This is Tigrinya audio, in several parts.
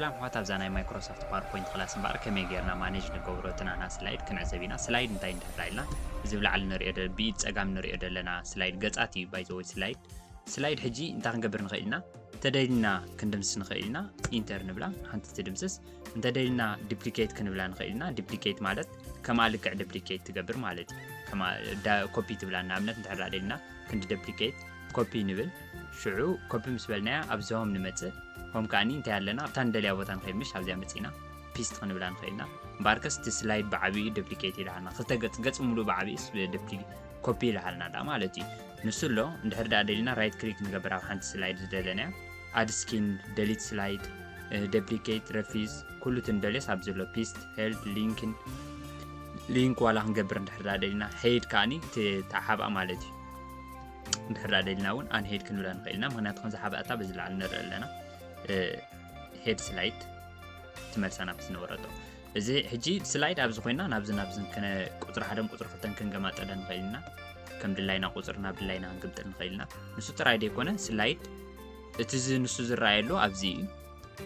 ኣሕዋት ኣብዛ ናይ ማይክሮሶፍት ፓወርፖይንት ክላስ እምበኣር ከመይ ጌርና ማኔጅ ንገብሮ እቲ ናና ስላይድ ክንዕዘብ ኢና። ስላይድ እንታይ እንድሕር ኢልና እዚ ብላዕሊ ንሪኦ ደ- ብኢድ ጸጋም ንሪኦ ዘለና ስላይድ ገጻት እዩ። ባይዘወይ ስላይድ ስላይድ ሕጂ እንታይ ክንገብር ንኽእል ኢና? እንተደሊና ክንድምስስ ንኽእል ኢና። ኢንተር ንብላ ሓንቲ ትድምስስ። እንተደሊና ዲፕሊኬት ክንብላ ንኽእል ኢና። ዲፕሊኬት ማለት ከምኣ ልክዕ ዲፕሊኬት ትገብር ማለት እዩ። ከምኣ ኮፒ ትብላ። ንኣብነት እንድሕር ደሊና ክንዲ ደፕሊኬት ኮፒ ንብል። ሽዑ ኮፒ ምስ በልናያ ኣብዚ ሆም ንመጽእ። ሆም ከኣኒ እንታይ ኣለና ኣብታ ንደልያ ቦታ ንኸይድ ምሽ ኣብዚኣ መጺና ፒስት ክንብላ ንኽእል ኢና። እምበኣርከስ እቲ ስላይድ ብዓብዩ ደፕሊኬት ይልሃልና። ክልተ ገጽ ገጽ ሙሉእ ብዓብዩ ኮፒ ይልሃልና ዳ ማለት እዩ። ንሱ ኣሎ እንድሕር ደኣ ደሊና ራይት ክሊክ ንገብር ኣብ ሓንቲ ስላይድ ዝደለናያ ኣድ ስኪን ደሊት ስላይድ ደፕሊኬት ረፊዝ ኩሉ ትንደልዮስ ኣብ ዘሎ ፒስት ሄልድ ሊንክን ሊንክ ዋላ ክንገብር እንድሕር ደኣ ደሊና ሄድ ከኣኒ ተሓብኣ ማለት እዩ። እንድሕር ደኣ ደሊና እውን ኣን ሄድ ክንብላ ንኽእል ኢና። ምክንያቱ ከም ዝሓብኣታ በዚ ላዕሊ ንርኢ ኣለና። ሄድ ስላይድ ትመልሳና ምስ ንወረዶ እዚ ሕጂ ስላይድ ኣብዚ ኮይና ናብዚ ናብዚ ክነ ቁፅሪ ሓደን ቁፅሪ ክልተን ክንገማጠለ ንኽእል ኢና። ከም ድላይና ቁፅሪ ናብ ድላይና ክንግምጥል ንኽእል ኢና። ንሱ ጥራይ ደይኮነ ስላይድ እቲ ዝ- ንሱ ዝረኣየሉ ኣብዚ እዩ።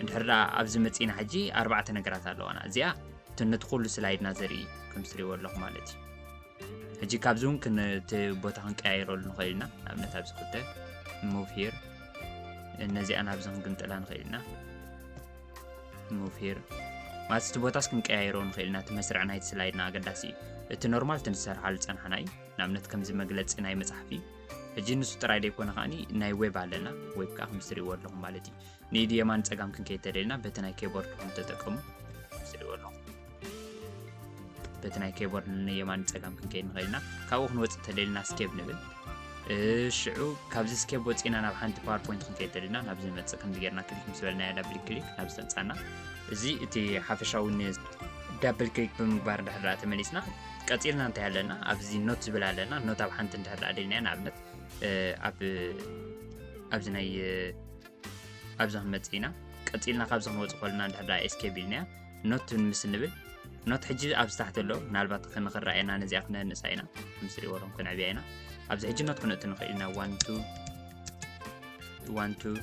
እንድሕር ደኣ ኣብዚ መፂና ሕጂ ኣርባዕተ ነገራት ኣለዋና። እዚኣ እቲ ነቲ ኩሉ ስላይድና ዘርኢ ከም ትሪእዎ ኣለኹ ማለት እዩ። ሕጂ ካብዚ እውን ክን- እቲ ቦታ ክንቀያይረሉ ንኽእል ኢና። ንኣብነት ኣብዚ ክልተ ሙቭ ሂር ነዚኣ ናብዚ ክንግምጥላ ንኽእል ኢና። ሙቭ ሂር ማለት እቲ ቦታስ ክንቀያይሮ ንኽእል ኢና። እቲ መስርዕ ናይቲ ስላይድና ኣገዳሲ እዩ። እቲ ኖርማል እቲ ንሰርሓሉ ዝፀናሕና እዩ። ንኣብነት ከምዚ መግለፂ ናይ መፅሓፍ እዩ። ሕጂ ንሱ ጥራይ ደይኮነ ከዓኒ ናይ ዌብ ኣለና። ዌብ ከዓ ከም ዝትሪእዎ ኣለኹም ማለት እዩ። ንኢድ የማን ፀጋም ክንከይድ ተደሊና በቲ ናይ ኬቦርድ ከም ተጠቀሙ ዝትሪእዎ ኣለኹም። በቲ ናይ ኬቦርድ ንየማን ፀጋም ክንከይድ ንኽእል ኢና። ካብኡ ክንወፅእ ተደሊና ስኬፕ ንብል። እ፣ ሽዑ ካብዚ ስኬፕ ወፂና ናብ ሓንቲ ፓወርፖይንት ክንከይድ ተደሊና ናብዚ ንመፅእ። ከምዚ ጌርና ክሊክ ምስ በልናያ ዳብል ክሊክ ናብዚ ተምፃና። እዚ እቲ ሓፈሻዊ ን- ዳብል ክሊክ ብምግባር እንድሕር ደኣ ተመሊስና ቀፂልና እንታይ ኣለና ኣብዚ ኖት ዝብል ኣለና። ኖት ኣብ ሓንቲ እንድሕር ደኣ ደሊናያ ንኣብነት እ፣ ኣብ ኣብዚ ናይ ኣብዚ ክንመፅእ ኢና። ቀፂልና ካብዚ ክንወፅእ ከለና እንድሕር ደኣ ኤስኬፕ ኢልናያ ኖት ምስ ንብል ኖት ሕጂ ኣብዚ ታሕቲ ኣሎ። ምናልባት ክንኽረኣየና ነዚኣ ክነንእሳ ኢና። ምስ ሪወሎም ክንዕብያ ኢና። ኣብዚ ሕጂ ኖት ክንእቱ ንኽእል ኢና። ዋን ቱ ዋን ቱ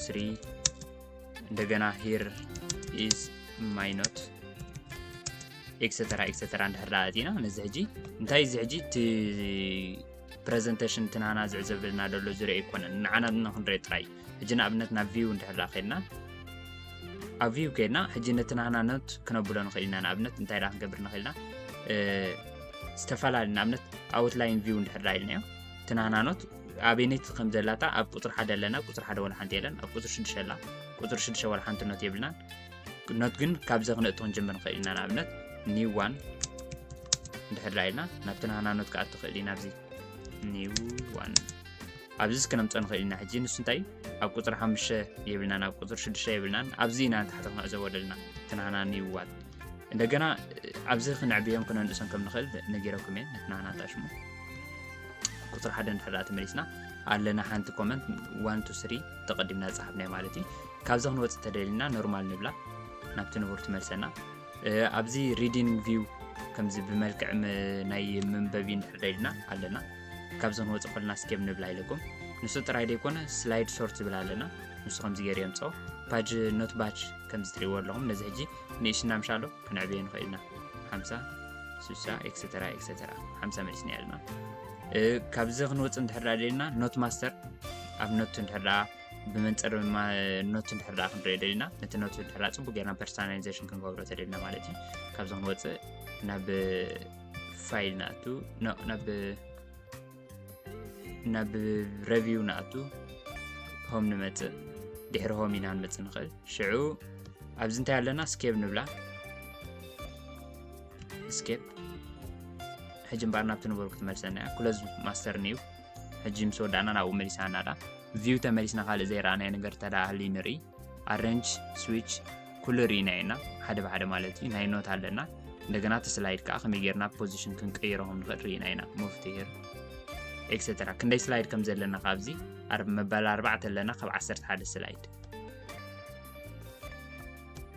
ስሪ እንደገና ሂር ኢዝ ማይ ኖት ኤክሰተራ ኤክሰተራ እንድሕር ደኣ ኣቲና ነዚ ሕጂ እንታይ እዚ ሕጂ እቲ ፕረዘንቴሽን እቲ ናና ዝዕዘብልና ዘሎ ዝርኢ ኣይኮነን። ንዓና ንክንርኢ ጥራይ። ሕጂ ንኣብነት ናብ ቪው እንድሕር ደኣ ከድና ኣብ ቪው ከድና ሕጂ ነቲ ናና ኖት ክነብሎ ንኽእል ኢና። ንኣብነት እንታይ ደኣ ክንገብር ንኽእል ኢና? እ፣ ዝተፈላለዩ ንኣብነት ኣውትላይን ቪው እንድሕር ደኣ ኢልናዮ እቲ ናና ኖት ኣበይነይቲ ከም ዘላታ ኣብ ቁፅሪ ሓደ ኣለና። ቁፅሪ ሓደ ወላ ሓንቲ የለን። ኣብ ቁፅሪ ሽዱሽተ ኣላ። ቁፅሪ ሽዱሽተ ወላ ሓንቲ ኖት የብልናን። ኖት ግን ካብዚ ክነእቱ ክንጅምር ንኽእል ኢና። ንኣብነት ኒው ዋን እንድሕር ደኣ ኢልና ናብቲ ናና ኖት ክኣቱ ክእል ኢና። ኣብዚ ኒው ዋን ኣብዚ ክነምፀ ንኽእል ኢና። ሕጂ ንሱ እንታይ ኣብ ቁፅሪ ሓሙሽተ የብልናን ኣብ ቁፅሪ ሽዱሽተ የብልናን። ኣብዚ ኢና ንታሕቲ ክንዕዘቦ ደልና እቲ ናና ኒው ዋን። እንደገና ኣብዚ ክንዕብዮም ክነንእሶም ከም ንኽእል ነጊረኩም እየ። ነቲ ናና ታሽሙ ቁፅሪ ሓደ እንድሕር ደኣ ተመሊስና ኣለና ሓንቲ ኮመንት ዋን ቱ ስሪ ተቐዲምና ዝፀሓፍናዮ ማለት እዩ። ካብዚ ክንወፅእ ተደሊና ኖርማል ንብላ ናብቲ ንቡር ትመልሰና። እ፣ ኣብዚ ሪዲንግ ቪው ከምዚ ብመልክዕ ም- ናይ መንበቢ እንድሕር ደሊና ኣለና። ካብዚ ክንወፅእ ከለና ስኬፕ ንብላ ኢለኩም። ንሱ ጥራይ ደይኮነ ስላይድ ሶርት ዝብል ኣለና። ንሱ ከምዚ ገይሩ የምፅኦ። ፓጅ ኖት ባጅ ከምዚ ትሪእዎ ኣለኹም። ነዚ ሕጂ ንእሽና ምሻሎ ክንዕብዮ ንኽእል ኢና። ሓምሳ ስሳ ኤክሰተራ ኤክሰተራ ሓምሳ መሊስና ኣለና። እ፣ ካብዚ ክንወፅእ እንድሕር ደኣ ደሊና ኖት ማስተር ኣብ ኖት እንድሕር ደኣ ብመንፅር ማ- ኖት እንድሕር ደኣ ክንሪኦ ደሊና ነቲ ኖት እንድሕር ደኣ ፅቡቅ ጌርና ፐርሶናላይዜሽን ክንገብሮ ተደሊና ማለት እዩ። ካብዚ ክንወፅእ ናብ ፋይል ንኣቱ ኖ ናብ ናብ ረቪው ንኣቱ ሆም ንመፅእ። ድሕሪ ሆም ኢና ንመፅእ ንኽእል። ሽዑ ኣብዚ እንታይ ኣለና ስኬፕ ንብላ ስኬፕ። ሕጂ እምበኣር ናብቲ ንበሩ ክትመልሰና እያ። ክሎዝ ማስተር ኒው ሕጂ ምስ ወዳእና ናብኡ መሊሳና ዳ ቪው ተመሊስና ካልእ ዘይረኣናዮ ነገር ተደኣ ሃልዩ ንርኢ። ኣረንጅ ስዊች ኩሉ ርኢና ኢና ሓደ ብሓደ ማለት እዩ። ናይ ኖት ኣለና። እንደገና እቲ ስላይድ ከዓ ከመይ ጌርና ፖዚሽን ክንቀይሮ ከም ንኽእል ርኢና ኢና። ሙቭ ቱ ሂር ኤክሰተራ። ክንደይ ስላይድ ከም ዘለና ካብዚ ኣር- መበል ኣርባዕተ ኣለና ካብ ዓሰርተ ሓደ ስላይድ።